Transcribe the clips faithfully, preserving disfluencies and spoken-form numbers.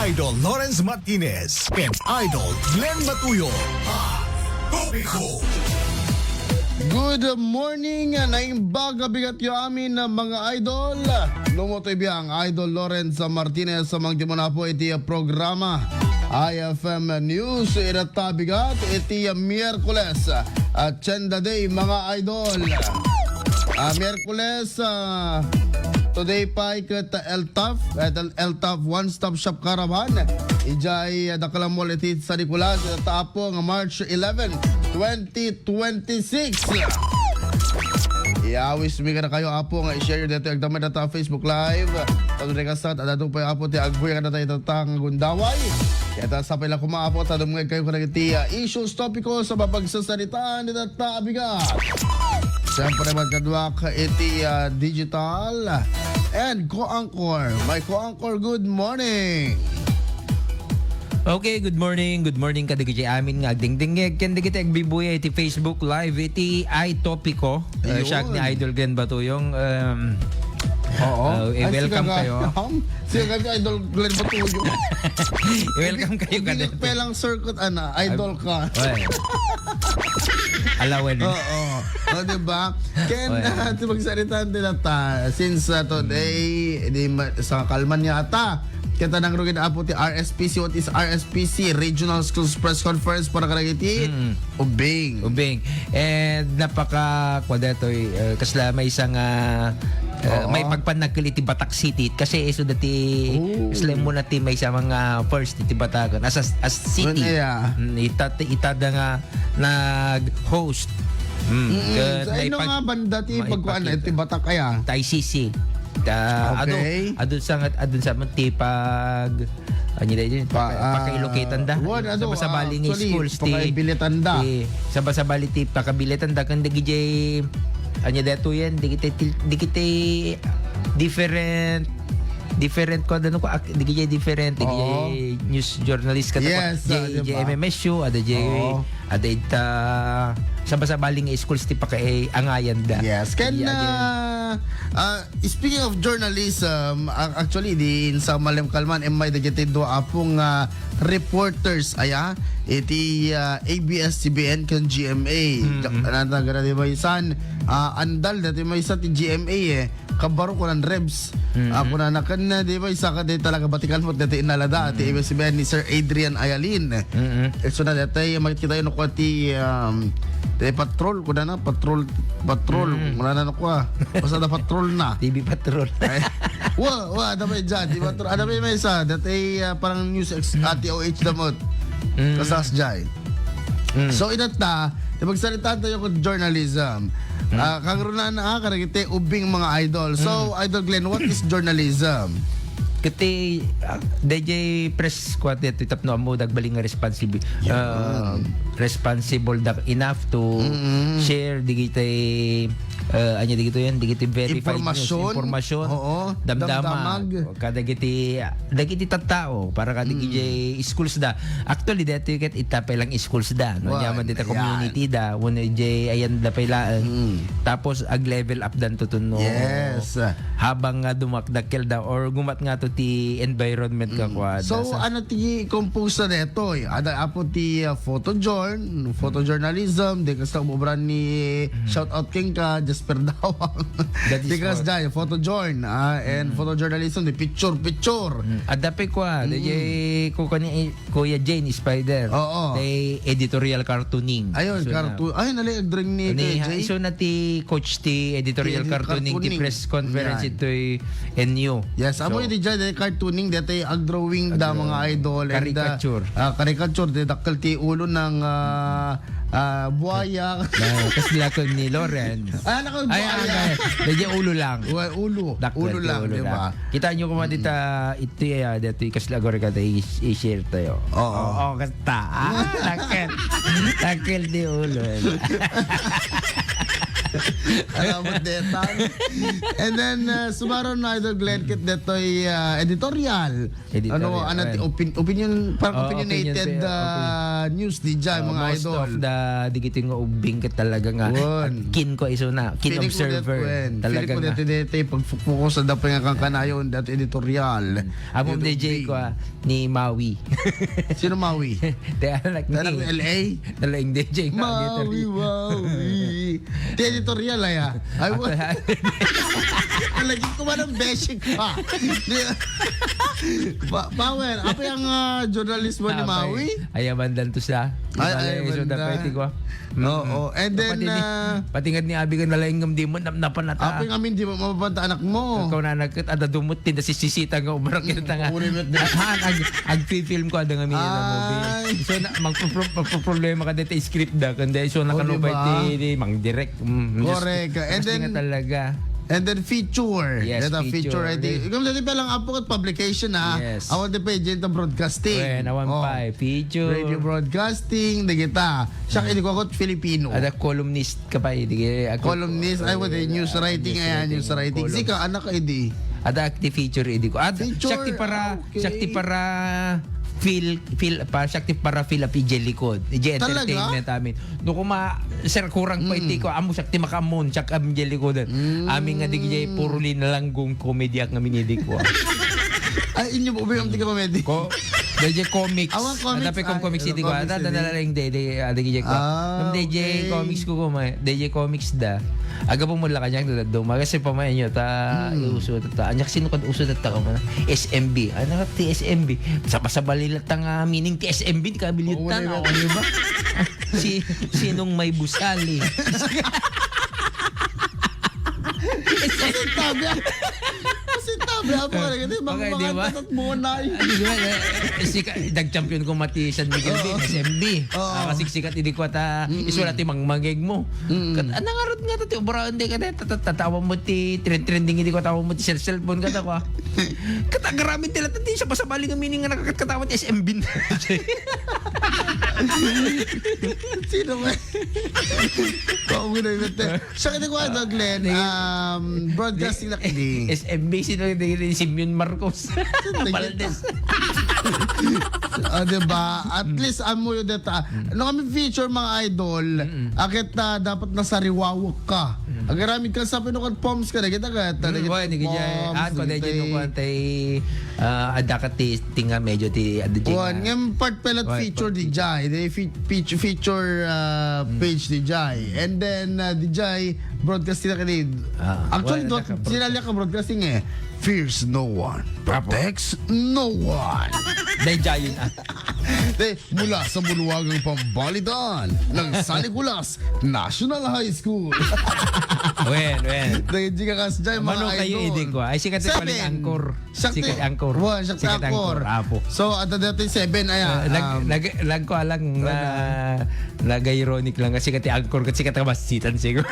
Idol Lawrence Martinez and Idol Glenn Matuyo. Topiko. Good morning, naimbag a bigatyo amin, mga idol. Numo toy biang, Idol Lawrence Martinez, mangtimunapo iti programa I F M News. Ita ta bigat iti Miyerkules, Agenda Day, mga idol. Ah, Miyerkules, ah, today pay ket L T O F, ket L T O F One Stop Shop Caravan. Idiay, ah, Daklan Mall iti San Nicolas, ita Apo nga March eleven, twenty twenty-six. Iyawismi kadakayo, Apo, nga i-share daytoy agdama dayta Facebook Live. Tagregasat, adda pay, Apo, ti agbuya kadata ita nga gundaway. Ket sapay la koma, Apo, ta dumngeg kayo kadagiti, ah, issues, topiko sa mapagsasaritaan dayta a bigat. Siyempre, magkaduak iti, ah, digital and co-anchor. My co-anchor, good morning. Okay, good morning. Good morning kadagiti amin nga agdingdingngeg ken dagiti agbibuya iti Facebook Live iti iTopiko. Eh, siak ni Idol Glenn Batuyong. Um, Oo. Uh, eh, welcome kayo. Sige, Idol Glenn Batuyong. Welcome kayo, Idol. Pelang circuit, ana, idol ka. Well, alawen. Oo. O, di ba? Ken, well, ah, ti magsaritaan dayta, since, ah, today, di ma-, sa kalman yata, kita nang rugin, Apo, ti R S P C. What is R S P C? Regional Schools Press Conference para kadagiti ubing. Ubing. Eh, napaka, kwa daytoy, eh, kasla maysa nga, eh, maipagpannakkel iti Batak City. Kasi isu dati, kasla muna ti maysa nga first iti Batakan. As a, as city. Ita, ita da nga nag-host. Mm, ket sa inno nga banda ti pagkuan iti Batak aya? Ti I C C. Ta, adu, adu sa, adu sa ti pag, ania daydi, pa-, ah, pakailokitan da. Wen, adu, sabasabali nga actually, schools ti pakaibilitan da. Ti, sabasabali ti pakabilitan da ken dagiti, ania daytoy yan, dagiti, dagiti different, different ko, ano ko, ak-, dagiti different, dagiti news journalist kada ko, yes, ah, di ba? J M M S U, ada J, ada ita, sabasabali nga schools ti pakaiangayan da. Yes, ken, ah, ah, speaking of journalism, a-, actually, di sa malim kalman, immay dagiti dua, Apo, nga reporters aya iti, ah, A B S C B N ken G M A. Mm-hmm. Dak-, nagara di maysan, ah, andal dati maysa ti G M A, eh. Kabaro kunan Rebs. Mm-hmm. Ah, kunana ken, di maysa kadi talaga batikan met dati inalada ti A B S C B N ni Sir Adrian Ayalin. Mm-hmm. Isuna dati, makita yun ko ti, um, ti patrol, kunana, patrol, patrol. Mm-hmm. Kunana ko, ah. Basta da patrol na. T V patrol. Ay. Wa, wa, ada pa dyan. Di ba, tro-, ada pa may isa. Dati, ah, parang news ex-, ah, T O H damot. Mm. Kasas jay. Mm. So, itatta, di magsarita tayo kung journalism. Mm. Ah, kagrunan, ah, karagite ubing mga idol. So, mm. Idol Glenn, what is journalism? Kiti, ah, D J press squad ito, tapno amo, dagbaling nga responsible. Yeah. Ah, responsible da enough to mm-hmm. Share, digitay eh, anya digito yan, digiti verified news, impormasyon. Impormasyon, oo, damdamag. Damdamag. Kadagiti, dagiti tattao, para kadagiti mm. Schools da. Actually, dati ket ita pa lang schools da, no? Well, yaman dita yan. Community da, wano ijay ayan da pa ilaan. Mm. Tapos, ag-level up dan tutuno. Yes. Habang nga dumakdakkel da, or gumat nga to ti environment mm. Ka kwa, so, da sa ano ti compose na detoy? Ada apo ti, uh, photo journ-, photojournalism, di kasta umubran ni mm. Shout out kenka, Jasper Dawang. That is because what? Jay, photo journ, ah, and mm. Photojournalism, di picture, picture. Mm. Adda pa kwa, mm. Di jay, kuko ni, eh, Kuya Jane Spider. Oo. Di editorial cartooning. Ayun, so, cartoon. Ayun, nali, agdring ni Kuya Jay. So, na ti coach ti editorial cartooning, ti press conference ito'y N U. Yes, amo iti dyan, eh, cartooning, dati ag-drawing da mga idol, and, ah, caricature. Ah, caricature, di dakkel ti ulo ng, ah, ah, buhaya. Na, kasla ko ni Lawrence. Ah, naku, ay, buhaya. Ay, ay, medyo ulo lang. Ulo. Dakkel ulo ti lang, ulo di ba? Lang. Kita nyo kung mm. Dita, ito ya, dito yung kasla ko rin kata i-, i-share tayo. Oo. Oo, kasta. Ah, dakkel. Dakkel ti ulo. Aramot detan. And then, uh, sumaron na Idol Glenn, ket detoy, uh, editorial. Editorial, ano, ano, well, opin-, opinion, parang, oh, opinionated, opinion, uh, opinion, news di dyan, uh, mga most idol of the, digiti nga ubbing ket talaga nga, wen, keen ko isu na, keen observer. Feeling ko that, wen. Talaga feeling ko nga that, deti, pag-focus sa dapay nga kankanayon, that editorial. Hmm. Amom, D J ko, ah, ni Maui. Sino Maui? Te anak ni, anak ni L A? Talaing D J nga, Maui, Maui. Ti editorial, ay, ah. Ay, ako, wa-, lagi ko man ang basic pa. Di-, pa-, Power, apa yung, ah, journalismo ni Maui? Ay, abandan to siya. Ay, ay, so, banda. Dapat, ikaw, mm. Oo. And then, pati ni, ah, pati nga ni Abi nga nalaing ngem di mo, nap-, napanata. Apa yung amin di mo mapapanta anak mo? Ikaw na nagkat, ada dumot, tinda sisisita nga umarak kita nga. Uli met di. Ah, ag-, ag-film ko, ada nga mi-, movie. Ay. So, na, magpro-, magpro-, problema ka dito, script da, kundi, so, nakalupay, o, di ba? Ti, di, mang direct. Mm, just, correct. And then, talaga. And then feature. Yes, data feature. Feature, I think. Ikaw, dati pa lang, apo, publication, ah. Yes. Awan di pa, agent ng broadcasting. Well, awan pa, eh. Feature. Radio broadcasting, di kita. Siya, mm, hindi ko ako Filipino. Ada columnist ka pa, eh. Di, ako, columnist, ay, what, eh, news writing, news writing, news writing. Columns. Sika, anak ka, eh, di. Ada active feature, eh, di ko. Ad-, feature, siya ti para, ah, okay. Siya ti para feel, feel, pa, siya ti para feel up ije likod. Ije entertainment amin. Talaga? No, kuma, sir, kurang pa iti ko, amo siya ti makaamon, siya kami ije likodan. Mm. Amin nga di ije puro linalanggong comedy ak nga minidi ko. Ay, inyo po ba yung tika comedy? Ko, dahil ije comics. Awa, comics. Ada pa kong comics iti ko. Ada, ada, ada, ada, hindi, hindi, ada ije ko. Ah, okay. Dahil ije comics ko, kuma, dahil ije comics da. Aga po mula kanya, da, da, da, kasi pa mayan yun, ta, uso, ta, ta. Anya kasi nung kan uso, ta, ta, S M B. Ano nga ti S M B? Sabasabali lang ta nga meaning ti S M B, di ka bilyutan, oh, di ba? Si, sinong may busali? Kasi tabi, ah. Kasi tabi, ah, mga ganito, mga, okay, di ba? Mga tatat mo na, eh. Ah, di ba, eh, eh, si ka-, nag-champion ko mati San Miguel, oo, di, S M B. Oo. Ah, kasi sikat, hindi ko ata, mm, isulat ti mangmangeg mo. Mm. Kat-, ano nga rod nga ta ti obraan di ka na, ta-, ta-, tatawa mo ti trend-, trending, hindi ko tawa mo ti cell-, cellphone ka ta, kwa. Kat-, agarami ti latta, di siya pasabali nga meaning nga nakakat-, katawa ti S M B. Sino ba? Kung mo na yun, te. Siya ka ni Kuya Doug Len, um, broadcasting na kini. S M B, sino yung, yung Simeon Marcos? Sino yung Valdez. Ah, diba? At least, amo yun deta. No kami feature, mga idol, akit na dapat nasariwawak ka. Agaramid ka sa pinukat poms ka, nagita ka, nagita poms, nagita, ah, ko, nagita, nagita, ah, adda ka ti, ti nga medyo ti, adda ti kuan, nga, ngem part pellet feature di jay, di fe-, feature, feature, ah, page di jay. And then, ah, di jay, broadcasting na kini. Ah, actually, well, do, naka-broadcast. Sila liya ka broadcasting, eh. Fears no one, protects no one. Dahil dyan yun, ah. Di, mula sa bulwagang pambalitaan ng San Nicolas National High School. Wen, wen. Dahil di ka kas dyan, mga idol. Mano kayo, idi ko, ah. Ay, sikat yung paling angkor. Sikat angkor. Wa, sikat angkor. Apo. So, at dati seven, aya, ah, nag-, um, nag-, nagko alang na, nag-ironic lang kasi kati angkor, kasi kati masitan siguro.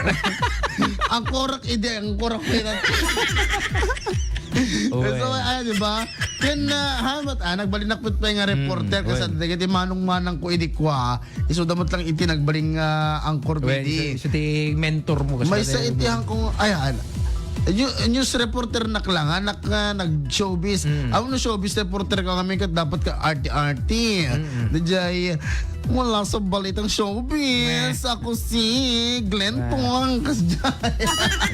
Angkorak, idi, angkorak ko yun. So, aya, di ba? Ken, ah, hamat, ah, nagbalinakpit pa nga reporter, kasi dagiti manong-manang ko idi kwa, isu da met lang iti nagbaling, ah, angkor. Wen, idi. Isu, isu ti mentor mo, kasi maysa iti hangkong, ayan. New-, news reporter nak lang, anak nga nag-showbiz. Mm. Awan no showbiz reporter ka kami ket dapat ka arty-arty. Mm-mm. Dayjay, mula sa balitang showbiz, ako si Glenn Tuang, kasjay.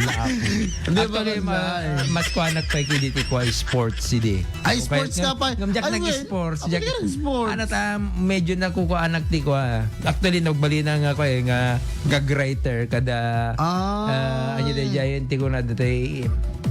Wala ako. Di ba, actually, ma-, kasjay? Mas kuanak pa iki diti kwa sports, idi. Ay, sports ka pa. Ngam jak nag-sports. Ay, sports. Ano ta, medyo nakukuanak ti ko, ah. Actually, nagbalina nga ko, eh, nga gag writer kada, ah, ano, dayjay, ti ko na datay.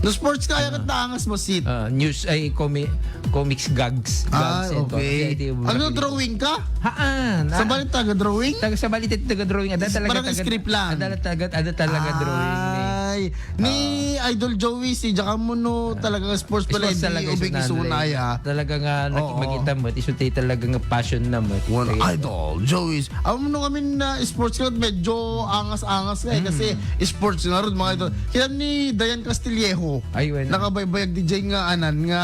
No sports ka, ay, kat naangas mo, sit. Ah, news, ay, comi-, comics gags. Ah, gags and okay. Ano, drawing ka? Haan. Sa balik taga drawing? Taga, sa balik taga drawing. Ada talaga, parang taga, script lang. Ada talaga, ada talaga drawing, eh. Ay, ni Idol Joey, si Jaka Muno, talagang sports pala, sports talaga, ubing isu na, eh. Talaga nga, oo, nakikita mo, isu tayo talaga nga passion na mo. One idol, Joey. Awan mo nung amin na sports ka, medyo angas-angas nga, eh, kasi sports nga ron, mga idol. Kaya ni Dayan Castillejo, ay, well, nakabaybayag di dyan nga, anan, nga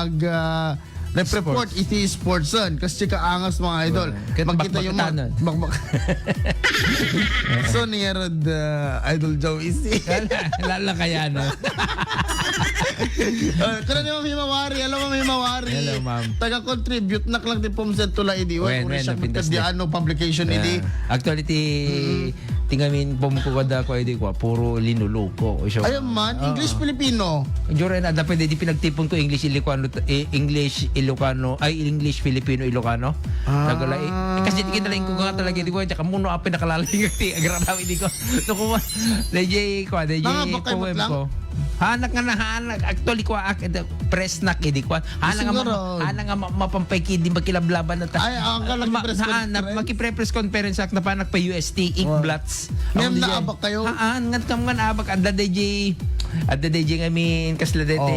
ag-, ah, Nag-report iti sportsen. Kas chika angas, mga idol. Well, ket makita yung bakbaktanan. Mag-, mag-, so, ni Herod, uh, Idol Joey C. Lala kaya na. Uh, kaya ni Ma'am Himawari. Hello, Ma'am Himawari. Hello, ma'am. Taga-contribute nak lang ti pumset tula idi. Wen, wen, wen, napintas di ano publication idi. Ah, actually, ti, ti ngamin pumko kada ko idi ko, puro linuluko. So, ay, man, ah, English, Filipino. Jure na, dapat di pinagtipon ko English, Ilocano, eh, English, Ilocano, ay, English, Filipino, Ilocano. Ah. Nagala, eh, eh, kasi di kinalain ko nga talaga, di ko, tsaka muno apin nakalalay nga ti, agraraw, di ko. No, kuma, D J, kwa, D J, nangabak kayo poem lang? Ko. Hanak nga na, hanak, actually, kwa, ak-, ito, press nak, eh, di kwa. Hanak nga, siguro, ma-, hanak nga ma-, mapampay ki, di makilablaban na ta-, ay, ang ka ma-, nagpress haan, na-, conference? Makipre-press conference ak, napanak pa U S T, inkblots. Ngem naabak kayo? Haan, ngan kam ngan abak, adda D J, adda D J ngamin, kasla D J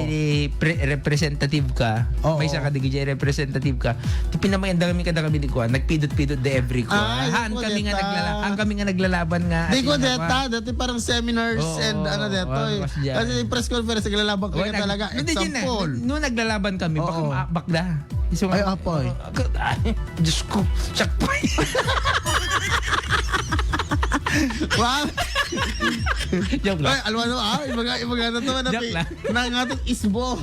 pre-, representative ka. Oo. Maysa ka D J representative ka. Ti pinamayan da kami kada kami di kuan, nagpidot-pidot da every kuan. Ay, haan kami nga naglala-, haan kami nga naglalaban nga. Di ko deta, dati parang seminars and ano detoy. Kasi press conference, naglalaban kami talaga. Example. No, naglalaban kami, baka maabak da. Isu nga, ay, apoy. Ah, ka-, ay, Diyos ko, siyak pa. Wow. Joke lang. Ay, alwa na, ah, ibaga, ibaga na to, ano, joke lang. Nangatag isbo.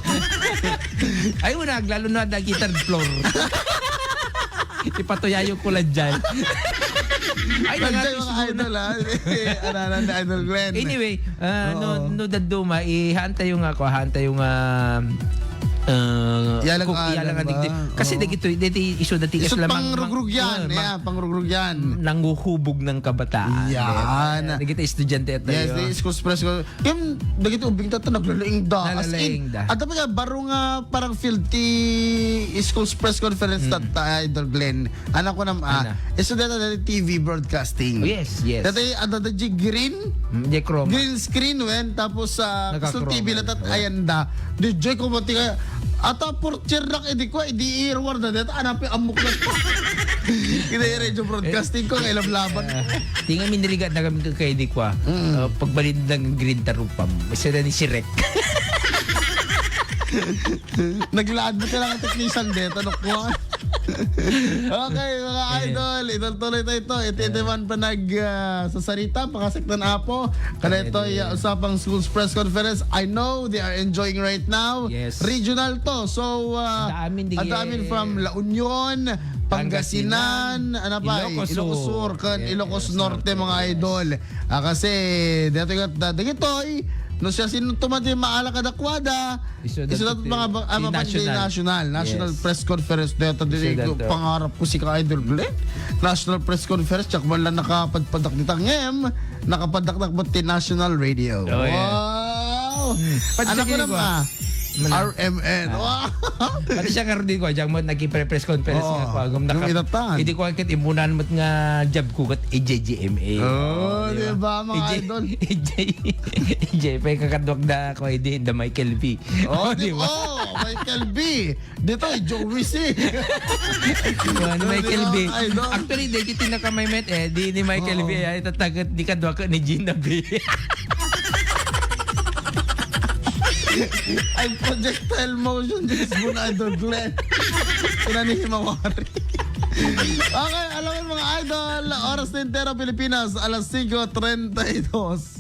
Ay, una, lalo na dagiti third floor. Ipatuyayo ko lang dyan. Ay, nangatag isbo na. Idol, ah. Ano, ano, Idol Glenn. Anyway, Ah, no, oo, no, dadduma, eh, haan tayo nga ko, haan tayo nga, ah, iyalang ko, iyalang alam adding ba? Kasi oo, dagito, dagiti isu dati isut lamang pangrugrugyan, yeah, pangrugrugyan. Nanguhubog ng kabataan. Yan. Eh, dagiti estudyante tayo. Yes, the school press ko. Yung dagiti ubing tatta naglalaing da. As in, naglalaing da. At tapos nga, baro nga parang field ti school press conference tatta, Idol Glenn. Anak ko nam, ah, ana. Isu deta dati T V broadcasting. Oh, yes, yes. Dati, ah, dati di green? Mm, di chroma. Green screen, wen, tapos, ah, naka-chroma, so T V latat, oh, ayan da. Di joy ko mo, tika, ata portier nak, eh, di ko, eh, di irwar na deta, anapi amok na. Kita yung radio broadcasting ko, eh, kailablabang. Eh, tinga minirigat na kami kay di ko, ah. Mm. Ah, pagbalin ng green tarupam. Isa na ni Shrek. Naglaad mo ka lang ang technician deta, no, kuwan. Okay, mga idol, idol tuloy tayo ito. Iti, iti man pa nag, ah, sasarita, pakasaktan apo. Kada ito, ay, usapang schools press conference. I know they are enjoying right now. Yes. Regional to. So, ah, adda amin from La Union, Pangasinan, ano pa, Ilocos Sur, kan Ilocos Norte, mga idol. Ah, kasi, dito yung, dito yung, no siya sino tumati maala kadakwada, Isu datoy mga ba-, ah, national, national press conference deta. Diri pangarap ko si ka Idol Glenn. National press conference, tsak man lang nakapadpadak dita ngem, nakapadakdak ba ti national radio? Oh, yeah. Wow! Anak ko naman, R M N. Wow! Pati siya nga, Rudy, ko, diyan mo, nagkipre-press conference nga ko, agum naka-, hindi ko agad imunan mo nga job ko, kat E J G M A. Oh, di ba, mga idol? E J, E J, E J, pa kakadwag da ko, hindi, the Michael V. Oh, di ba? Oh, Michael V. Dito, eh, Joey C. Yan, Michael V. Actually, di kita nakamay met, eh. Di ni Michael V, ay, tatagat, di kadwa ka ni Gina V. Ay, projectile motion, James Bond, Idol Glenn. Ina ni Himawari. Okay, alam mo, mga idol, oras na entero Pilipinas, alas singko treinta y dos.